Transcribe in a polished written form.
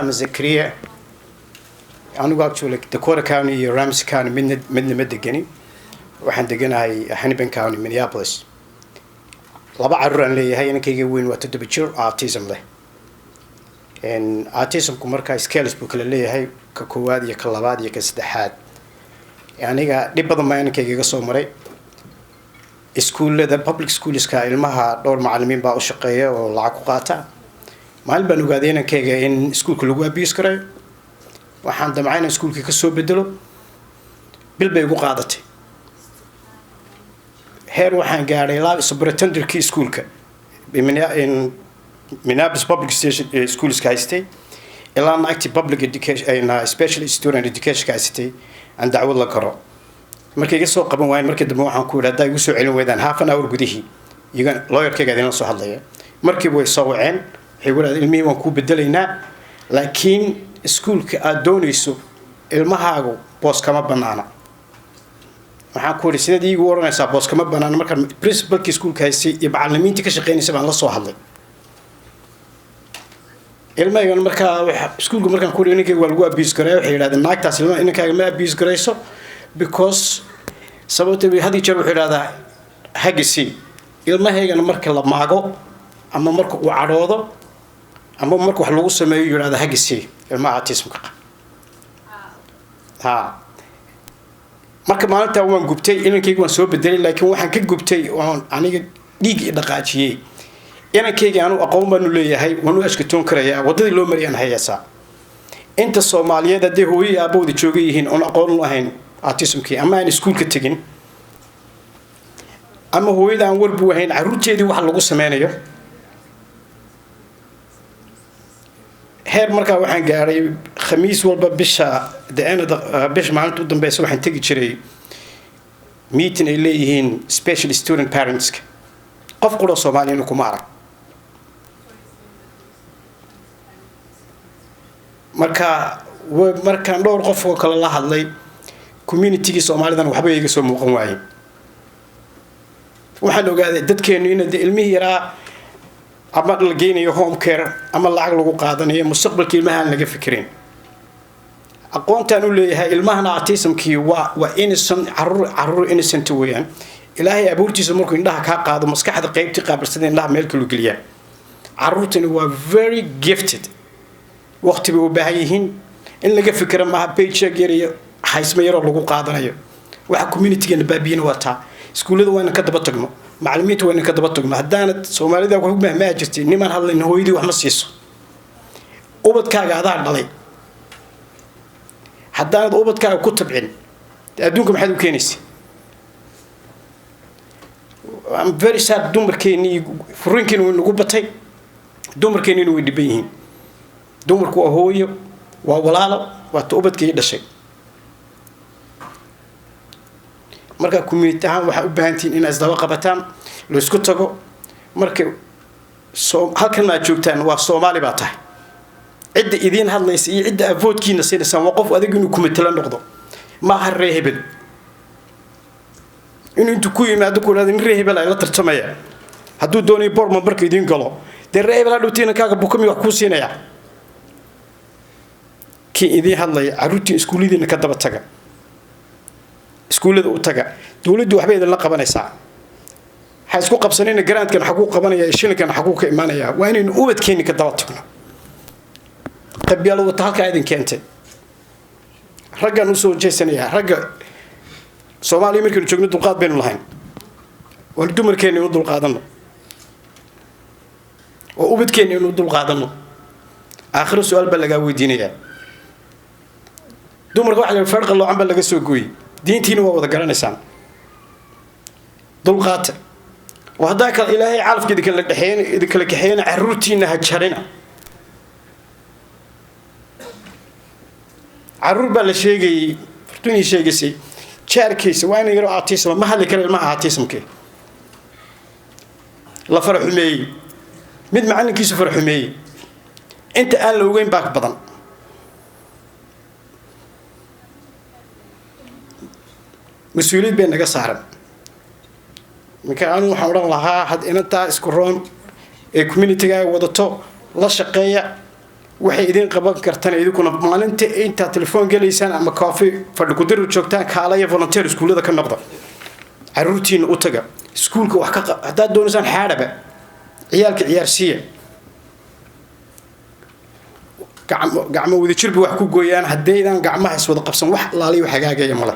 Ama Zakariya. Anigu actually Dakota County iyo Ramsey County midna ma degani. Waxaan deganahay Hennepin County, Minneapolis. Laba carruur aan leeyahay. Inankayga weyn waa 7 jir, autism leh. Autismku markaa scales buu kala leeyahay, ka koowaad iyo ka labaad iyo ka saddexaad. Aniga dhib badan baa inankayga iga soo maray. Iskuullada public schoolska ilmaha dhowr macalimiin baa u shaqeeya oo lacag ku qaata. Maalin baan ogaaday inankayga in iskuulka lagu abuse karayo. Waxaan damcay inaan iskuulkii kasoo bedelo. Bil bay igu qaadatay. Heer waxaan gaadhay laa superintendent-kii iskuulka Minneapolis public station schoolska haystay ilaa naagtii public education, special student education haysatay aan dacwad la karo. Markay iga soo qaban waayeen, markii dambe waxaan ku yidhi, "Haddaa igu soo celin weydaan half an hour gudihii, iyaga lawyerkayga idinla soo hadlaya." Markiiba way soo waceen. Waxay ku dhahdeen, "Ilmihii waan kuu bedelaynaa, laakiin iskuulka aada doonayso ilmahaagu boos kama banaana." Waxaan ku idhi, "Sideed iigu odhanaysaa boos kama banaana?" Markaan principalkii iskuulka haystay iyo macalimiintii ka shaqeynaysa baan la soo hadlay ilmahaygan. Markaa iskuulka markaan ku idhi ninkayga waa lagu abuse gareeya, waxay yidhahdeen, "Naagtaas ilmaha inankaaga ma abuse garayso, because sababta had iyo jeer wuxuu yidhahdaa hagisi." Ilmahaygana marka la maago ama marka uu cadhoodo ama marka wax lagu sameeyo yidhahda hagisi, ilmaha autismka ha. Marka maalintaa waan gubtay. Inankayga waan soo bedelay, laakiin waxaan ka gubtay oon aniga dhiig i dhaqaajiyey, inankayga anu aqoon baanu leeyahay, waan u ashkatoon karayaa, waddadii loo mariyaan hayaasaa. Inta Soomaaliyeed hadday hooyo iyo aabahooda jooga yihiin oon aqoon u lahayn autismkii, ama aan iskuulka tegin, ama hooyada aan warbu ahayn carruurteedii wax lagu sameynayo. Heer markaa waxaan gaadhay Khamiis walba bisha, the end of the bisha, maalinta u dambeysa, waxaan tegi jiray meeting ay leeyihiin special student parentska. Qof qura Soomaaliyana kuma arag. Marka markaan dhowr qof oo kale la hadlay communitygii Soomaalidan, waxba iga soo muuqan waayeen. Waxaan ogaaday dadkeenu in de ilmihii yaraa ama la geynayo home care ama lacag lagu qaadanayo, mustaqbalka ilmaha aan laga fikirin. Aqoontaan u leeyahay ilmahana autismkii waa innocent, caruur innocent weeyaan. Ilaahay abuurtiisa markuu indhaha kaa qaado, maskaxda qaybtii qaabilsada indhaha meel kalu geliyaa. Caruurtani waa very gifted. Waqti bay u baahan yihiin in laga fikira, maaha paycheck yar iyo haysmo yaroo lagu qaadanayo. Waxa communitygeena baabiyina waa taa. Iskuullada waa inan ka daba tagno, macallimiinta waa inan ka daba tagno. Haddaanad Soomaalida wax u mahmaha jirtay, nimaan hadlayn hooyadii wax ma siiso. Ubadkaaga adaa dhalay. Haddaanad ubadkaaga ku tabcin, adduunka maxaad u keenaysa? I'm very sad. Dumarkeennii furiinkiina way nagu batay, dumarkeennina way dhiban yihiin. Dumarku waa hooyo, waa walaalo, waa ta ubadkii dhashay. Marka community ahaan waxaa u baahan tihiin inaad isdaba qabataan, laysku tago. Marka soo halkan aad joogtaan waa Soomaali baa tahay. Cidda idiin hadlaysa iyo cidda avoodkiina siinaysaan waa qof adig inuu kumatalo noqdo. Maaha ree hebel inuu intuu ku yimaado ku idhahdo nin ree hebel ay la tartamaya. Hadduu doonayo board marka idiin galo, dee ree hebel hadhowtiina kaaga bukami wax kuu siinaya. Kii idiin hadlaya, carruurtiin iskuulladiina ka daba taga, iskuullada u taga. Dowladdu waxbay idinla qabanaysaa. Ha isku qabsanina grantkan xaguu qabanaya, shilinkan xaguu ka imaanaya. Waa inaynu ubadkeenni ka daba tagno. Qabyaalad wata halkaa idin keentay. Raggaan usoo jeesanayaa. Ragga Soomaaliya markaynu joogno dulqaad baynu lahayn. Waanu dumarkeenna inu dulqaadano oo ubadkeenna inu dulqaadano. Aakhiro su-aal baa lagaa weydiinayaa. Dumarka waxa la feer qalloocan baa laga soo gooyey. Diintiina waa wada garanaysaan. Dulqaata oo haddaa kale Ilaahay calafka idinkala dhexeyn, idinkala kaxeeyana, carruurtiina ha jarina. Carruur baa la sheegayey, Fortunii sheegaysay jaarkiisa waa ina yaro autism, ma hadli kara. Ilmaha autismke la faraxumeeyey, mid macallinkiisu faraxumeeyey, inta aan la ogeyn baa badan. Mas-uuliyad bay naga saaran. Marka anu waxaan odhan lahaa, had inantaa isku roon ee communitygaaga wadato la shaqeeya. Waxay idin qaban kartana idinkuna maalinta intaad telefoon gelaysaan ama coffee fadhi ku-dirir joogtaan, kaalaya, volunteer iskuullada ka noqda, caruurtiina u taga iskuulka, wax ka haddaad doonaysaan xaadhaba, ciyaalka ciyaarsiiya. Gacmo wadajirba wax ku gooyaan. Haddaydan gacmaha iswada qabsan, wax laaliyo hagaagaya male.